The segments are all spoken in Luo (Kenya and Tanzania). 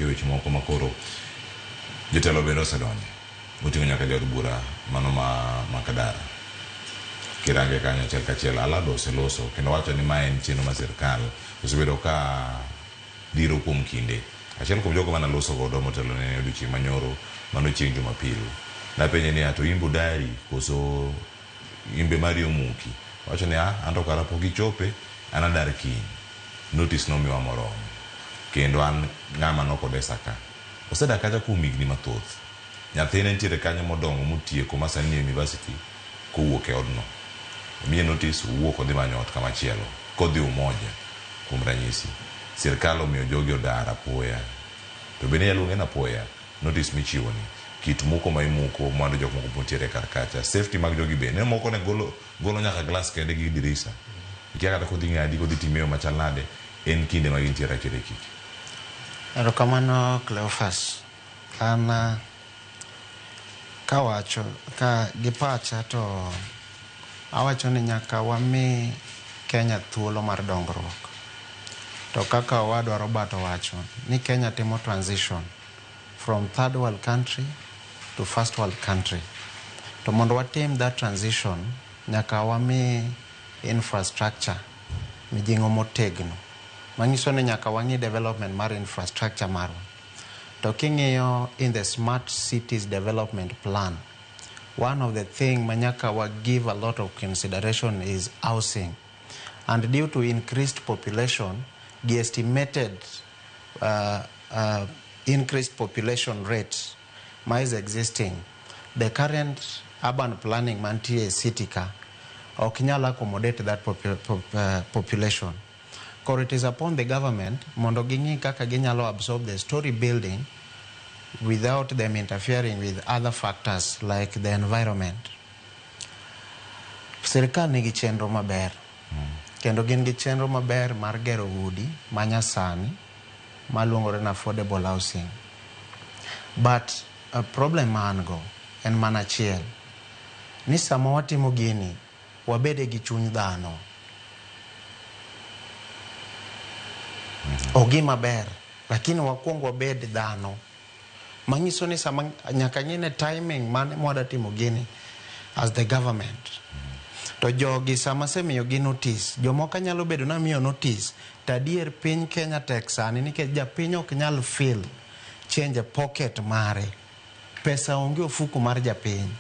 nitie weche moko ma koro jotelo bende osedonje moting'o nyaka jaod bura mano ma Makadara. Kirange kanyo achiel kachiel, Alado oseloso kendo wacho ni mae en chenro ma sirkal osebedo ka dhiro kuom kinde. Achiel kuom jogo mane aloso godo motelo ne odiochieng' manyoro, mano chieng' Jumapil. Napenje niya, to in be udari koso in be mari omuki? Owacho ni ah, anto kara pok gichope, an adar kiny. Notice nomiwa moromo. Kendo an ng'ama nokodesa ka. Osedak kacha kuom higni mathoth. Nyathine nitiere kanyo modongo motieko ma sani nie university kowuok e odno. Omiye notice owuok odhi manyo ot kama chielo. Kodhi Umoja kuom ranyisi. Sirkal omiyo jogi odar apoya. To bende inyalo luonge ni apoya? Notice michiwo ni. Kit muko ma imuko mwandu jok moko mantiere kar kacha. Safety mag jogi be. Ineno moko ne golo, golo nyaka glass kende gi dirisa. Ikia kata kodhi ng'adi, kodhi time yo machal nade. En kinde ma gintiere akirikiki. Erokamano Cleophas. An kawacho ka gi pacha to awacho ni nyaka wami Kenya thuolo mar dongruok. To kaka owadwa Robert owacho ni Kenya timo transition from third world country to first world country. To mondo watim that transition, nyaka wami infrastructure mijing'o motegno. Manyiso ni nyaka wang'i development mar infrastructure marwa. To king'iyo in the smart cities development plan, one of the thing manyaka wa give a lot of consideration is housing. And due to increased population, the estimated increased population rate ma is existing, the current urban planning mantie e city ka ok nyal accommodate that population. Koro it is upon the government mondo ging'i kaka ginyalo absorb the story building without them interfering with other factors like the environment. Sirikal nigi chenro maber. Kendo gin gi chenro maber mar gero udi manyasani maluongore ni affordable housing. But a problem ma an go en mana achiel. Ni sama watimo gini, wabede gi chuny dhano. Ogima ber, lakini wakuong wabed dhano. Manyiso ni sama nyaka ng'ine timing mane mwada timo gini as the government. To jogi sama asemiyo gi notice, jomoko nyalo bedo ni amiyo notice, to adier piny Kenya tek sani nikech japiny ok nyal feel change e pocket mare. Pesa onge ofuku mar japiny.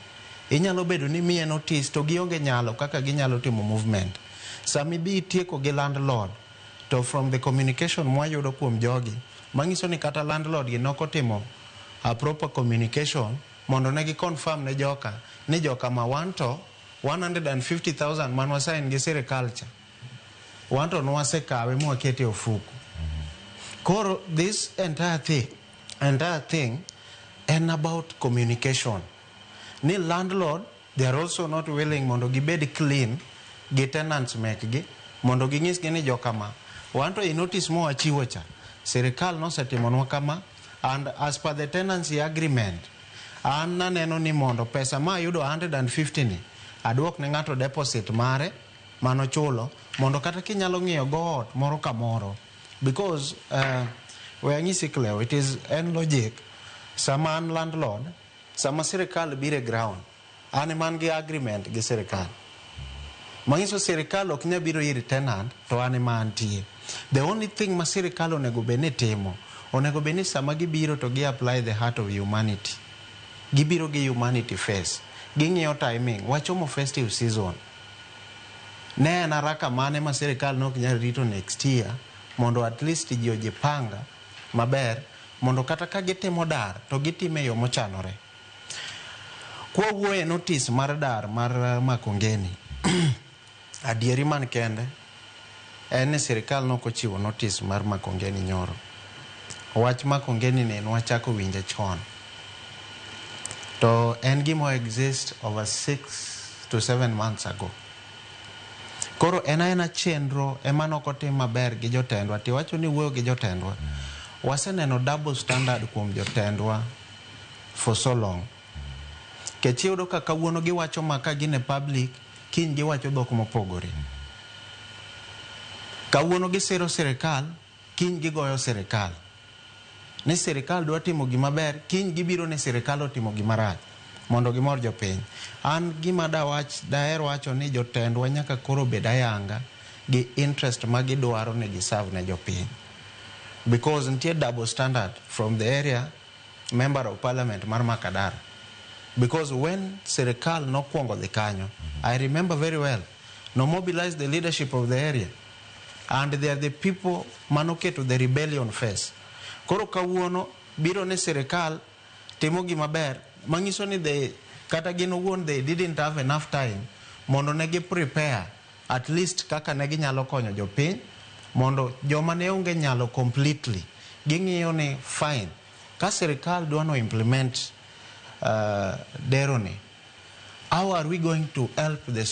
Inyalo bedo ni miye notice to gionge nyalo kaka ginyalo timo movement. Sama idhi itieko gi landlord, to from the communication mwayudo kuom jogi, manyiso ni kata landlord gi nokotimo a proper communication mondo ne gi confirm ne joka ni joka ma wan to 150,000 man wasign gi sirikal cha, wan to nwasekawe mwakete e ofuku. Koro this entire thing en about communication. Ni landlord, they are also not willing mondo gibed clean gi tenants mekgi mondo ginyisgi ni jokama wan to i notice mwachiwo cha sirikal nosetimonwa kama, and as per the tenancy agreement an naneno ni mondo pesa ma ayudo 150 ni aduok ne ng'ato deposit mare manochulo mondo kata kinyalo ng'iyo go ot moro kamoro, because we anyisi Cleo, it is en logic. Sama an landlord, sama sirikal biro e ground, an ema an gi agreement gi sirikal manyiso sirikal ok nyal biro ir tenant to an ema antie. The only thing ma sirikal onego bed ni timo, onego bed ni sama gibiro to gi apply the heart of humanity, gibiro gi humanity face, ging'iyo timing. Wachomo festive season, ne en haraka mane ma sirikal ne ok nyal rito next year mondo at least ji ojipanga maber mondo kata ka gitimo dar to gitime e yo mochanore. Kwawuoyo e notice mar dar mar Makongeni, adieri man kende en ni sirikal nokochiwo notice mar Makongeni nyoro. Wach Makongeni ni nwachako winje chon to en gima exist over 6 to 7 months ago. Koro en aena chenro ema nokotim maber gi jotendwa. Tiwacho ni wuoyo gi jotendwa, waseneno double standard kuom jotendwa for so long. Kech iyudo ka kawuono giwacho ma ka gin e public, kiny giwacho dhok mopogore. Kawuono gisiro sirikal, kiny gigoyo sirikal. Ni sirikal dwa timo gima ber, kiny gibiro ni sirikal otimo gima rach mondo gimor jopiny. An gima dawach, daher wacho ni jotendwa nyaka koro bed ayanga gi interest ma gidwaro ni giserve ne jopiny. Because nitie double standard from the area member of parliament mar Makadara. Because when sirikal nokwongo dhi kanyo, I remember very well, no mobilize the leadership of the area and they are the people manoketo the rebellion face. Koro kawuono biro ni sirikal timo gima ber manyiso ni they, kata gin owuon, they didn't have enough time mondo ne gi prepare at least kaka ne ginyalo konyo jopiny mondo joma ne onge nyalo completely ging'iyo ni fine ka sirikal dwa no implement dero ni, how are we going to help the